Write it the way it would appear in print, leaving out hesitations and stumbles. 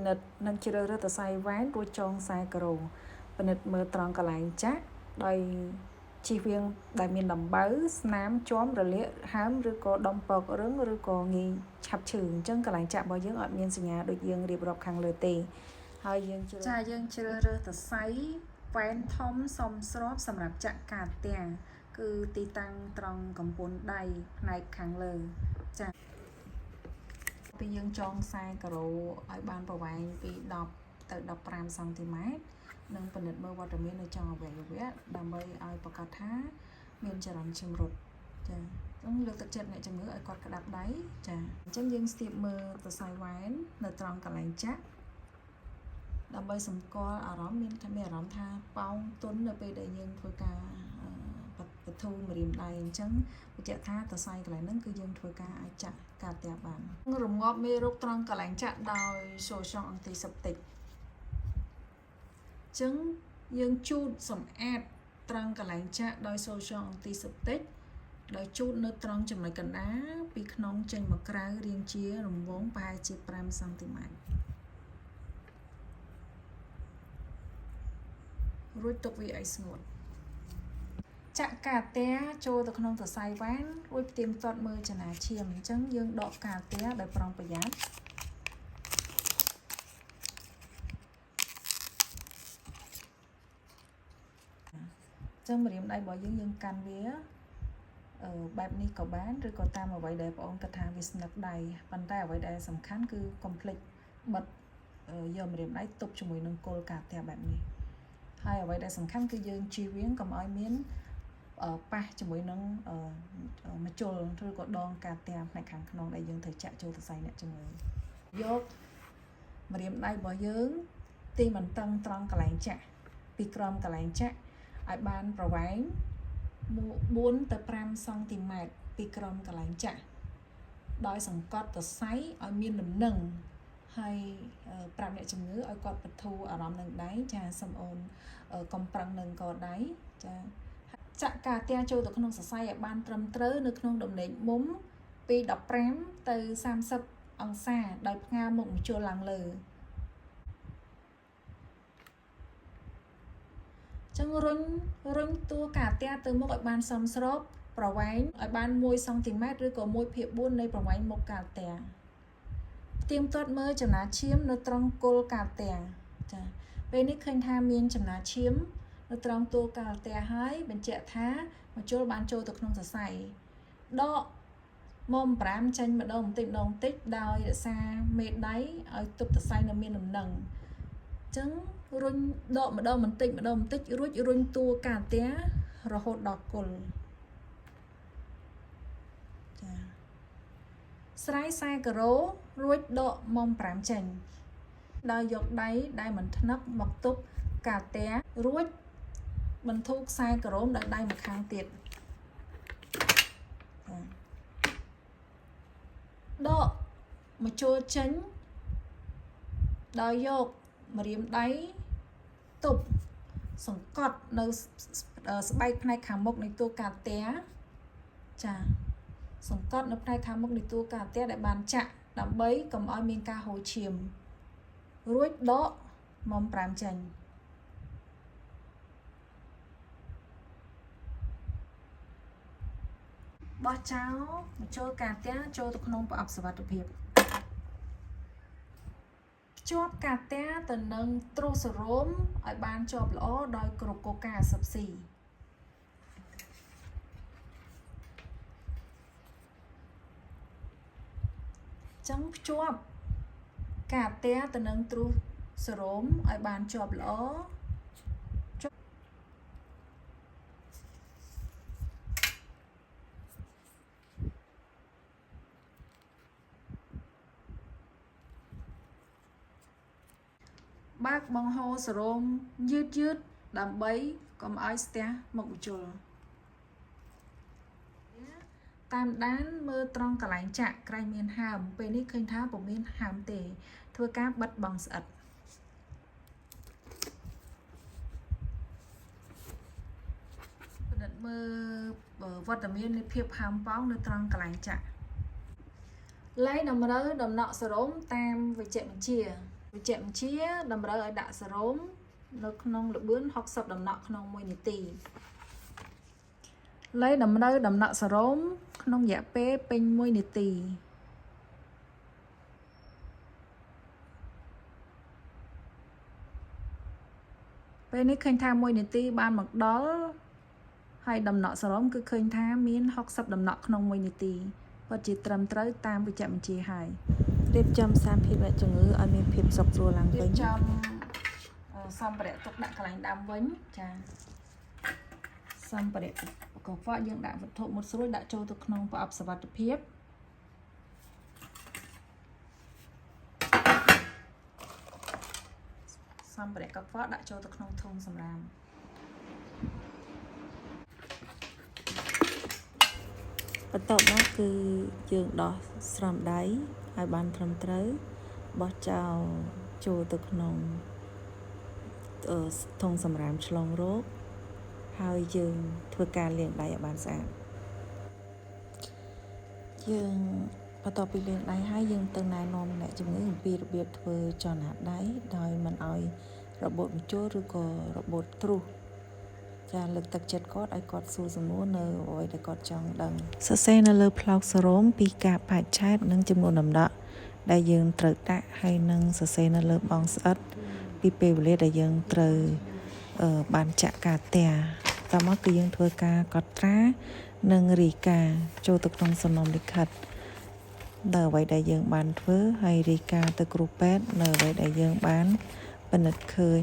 និត្យនិងជ្រើសរើសសរសៃវ៉ែនរួចចងខ្សែការ៉ូពិនិត្យមើលត្រង់កន្លែងចាក់ដោយជៀសវាងដែលមានដំបៅស្នាមជាំរលាកហើមឬក៏ដុំពករឹងឬក៏ងាយឆាប់ឈឺអញ្ចឹងកន្លែងចាក់របស់យើងអត់មានសញ្ញាដូចយើងរៀបរាប់ខាងលើទេហើយយើងជ្រើសចាយើងជ្រើសរើសសរសៃវ៉ែនធំសមស្របសម្រាប់ចាក់កាទាំងគឺទីតាំងត្រង់កំពូនដៃផ្នែកខាងលើចាពីយើងចងខ្សែការ៉ូឲ្យបានប្រវែងពី10ទៅ15សង់ទីម៉ែត្រនិងពិនិត្យមើលវត្តមាននៅចុងអវយវៈដើម្បីឲ្យប្រកាសថាមានចរន្តឈាមរត់ចាអញ្ចឹងលើកទឹកចិត្តអ្នកជំងឺឲ្យគាត់ក្តាប់ដៃចាអញ្ចឹងយើងស្ទាបមើលសរសៃវ៉ែននៅត្រង់កន្លែងចាក់ដើម្បីសម្គាល់អារម្មណ៍មានមានអារម្មណ៍ថាប៉ោងទន់នៅពេលដែលយើងធ្វើការបធូរម្រាមដៃអញ្ចឹងបញ្ជាក់ថាសរសៃកន្លែងហ្នឹងគឺយើងធ្វើការអាចចាក់ការផ្ទះបានរងាប់មេរោគត្រង់កន្លែងចាក់ដោយ solution antiseptic អញ្ចឹងយើងជូតសម្អាតត្រង់កន្លែងចាក់ដោយ solution antiseptic ដោយជូតនៅត្រង់ចំណុចកណ្ដាលពីក្នុងចេញមកក្រៅរាងជារង្វង់ប្រហែលជា5សង់ទីម៉ែត្ររួចទុកវាឲ្យស្ងួតចាក់កាតាចូលទៅក្នុងសរសៃវ៉ានរួចផ្ទៀងផ្ទាត់មើលចំណាឈាមអញ្ចឹងយើងដកកាតាដោយប្រុងប្រយ័ត្នចឹងម្រាមដៃរបស់យើងយើងកាន់វាបែបនេះក៏បានឬក៏តាមអ្វីដែលបងអូនគិតថាវាស្នឹកដៃប៉ុន្តែអ្វីដែលសំខាន់គឺកុំភ្លេចបិទយកម្រាមដៃទប់ជាមួយនឹងគល់កាតាបែបនេះហើយអ្វីដែលសំខាន់គឺយើងជៀសវាងកុំឲ្យមានប៉ះជាមួយនឹងម្ជុលឬក៏ដងកាតាផ្នែកខាងក្នុងដែលយើងត្រូវចាក់ចូលសរសៃអ្នកជំងឺយកម្រាមដៃរបស់យើងទីមន្តឹងត្រង់កន្លែងចាក់ពីក្រោមកន្លែងចាក់ឲ្យបានប្រវែង4ទៅ5សង់ទីម៉ែត្រពីក្រោមកន្លែងចាក់ដោយសង្កត់សរសៃឲ្យមានលំនឹងហើយប្រាប់អ្នកជំងឺឲ្យគាត់បធូរអារម្មណ៍នឹងដៃចាសូមអូនកុំប្រឹងនឹងកដៃចាចាក់កាតាចូលទៅក្នុងសរសៃឲ្យបានត្រឹមត្រូវនៅក្នុងដំណេកមុំពី15ទៅ30អង្សាដោយផ្ងាមុខម្ជុលឡើងលើចឹងរុញតួកាតាទៅមុខឲ្យបានសមស្របប្រវែងឲ្យបាន1សង់ទីម៉ែត្រឬក៏1/4នៃប្រវែងមុខកាតាផ្ទៀងផ្ទាត់មើលចំណាឈាមនៅត្រង់គល់កាតាចាពេលនេះឃើញថាមានចំណាឈាមនៅត្រង់តួកាតាហើយបញ្ជាក់ថាម្ជុលបានចូលទៅក្នុងសរសៃដកមុំ5ចេញម្ដងបន្តិចម្ដងបន្តិចដោយរក្សាមេដៃឲ្យទប់សរសៃនៅមានលំនឹងអញ្ចឹងរុញដកម្ដងបន្តិចម្ដងបន្តិចរួចរុញតួកាតារហូតដល់គល់ចាស្រាយខ្សែការ៉ូរួចដកមុំ5ចេញដោយយកដៃដែលមិនថ្នឹកមកទប់កាតារួចបន្ធូរខ្សែការ៉ូមដោយដៃម្ខាងទៀតដកម្ជុលចេញដោយយកម្រាមដៃទប់សង្កត់នៅស្បែកផ្នែកខាងមុខនៃតួកាតាចាសង្កត់នៅផ្នែកខាងមុខនៃតួកាតាដែលបានចាក់ដើម្បីកុំឲ្យមានការហូរឈាមរួចដកមុំ5ចេញបោះចោលម្ជុលកាតាចូលទៅក្នុងប្រអប់សុវត្ថិភាពភ្ជាប់កាតាទៅនឹងទ្រូសរោមឲ្យបានជាប់ល្អដោយក្រូកូកាអាស៊ីបស៊ីចឹងភ្ជាប់កាតាទៅនឹងទ្រូសរោមឲ្យបានជាប់ល្អបើកបង្ហូរសរោមយឺតៗដើម្បីកុំឲ្យស្ទះមុខម្ជុលតាមដានមើលត្រង់កន្លែងចាក់ក្រែងមានហើមពេលនេះឃើញថាពុំមានហើមទេធ្វើការបិទបងស្អិតពិនិត្យមើលវត្តមាននៃភាពហើមប៉ោងនៅត្រង់កន្លែងចាក់លែងតម្រូវដំណក់សរោមតាមវិជ្ជបញ្ជា វិជ្ជបញ្ជាតម្រូវឲ្យដាក់សេរ៉ូមនៅក្នុងល្បឿន60ដំណក់ក្នុង1នាទីលៃតម្រូវដំណក់សេរ៉ូមក្នុងរយៈពេលពេញ1នាទីពេលនេះឃើញថា1នាទីបានមកដល់ហើយដំណក់សេរ៉ូមគឺឃើញថាមាន60ដំណក់ក្នុង1នាទីពិតជាត្រឹមត្រូវតាមវិជ្ជបញ្ជាហើយ រៀបចំស្ថានភាពអ្នកជំងឺឲ្យមានភាពសុខស្រួលឡើងវិញ រៀបចំសម្ភារៈទុកដាក់កន្លែងដាំវិញចាសម្ភារៈកខ្វក់យើងដាក់វត្ថុមុតស្រួចដាក់ចូលទៅក្នុងប្រអប់សុវត្ថិភាពសម្ភារៈកខ្វក់ដាក់ចូលទៅក្នុងធុងសំរាម បន្ទាប់មកគឺយើងដោះស្រោមដៃឲ្យបានត្រឹមត្រូវបោះចោលចូលទៅក្នុងធុងសម្រាមឆ្លងរោគហើយយើងធ្វើការលាងដៃឲ្យបានស្អាតយើងបន្ទាប់ពីលាងដៃហើយយើងទៅណែនាំអ្នកជំងឺអំពីរបៀបធ្វើចលនាដៃដោយមិនឲ្យរបូតម្ជុលឬក៏របូតទ្រុសចាលើកទឹកចិត្តគាត់ឲ្យគាត់សួរសំណួរនៅអ្វីដែលគាត់ចង់ដឹងសរសេរនៅលើប្លោកសរោមពីការបរិច្ឆេទនិងចំនួនដំណក់ដែលយើងត្រូវដាក់ហើយនឹងសរសេរនៅលើបងស្អិតពីពេលវេលាដែលយើងត្រូវបានចាក់ការផ្ទះតមកគឺយើងធ្វើការកត់ត្រានិងរាយការណ៍ចូលទៅក្នុងសំណុំលិខិតនៅអ្វីដែលយើងបានធ្វើហើយរាយការណ៍ទៅគ្រូពេទ្យនៅអ្វីដែលយើងបានពិនិត្យឃើញ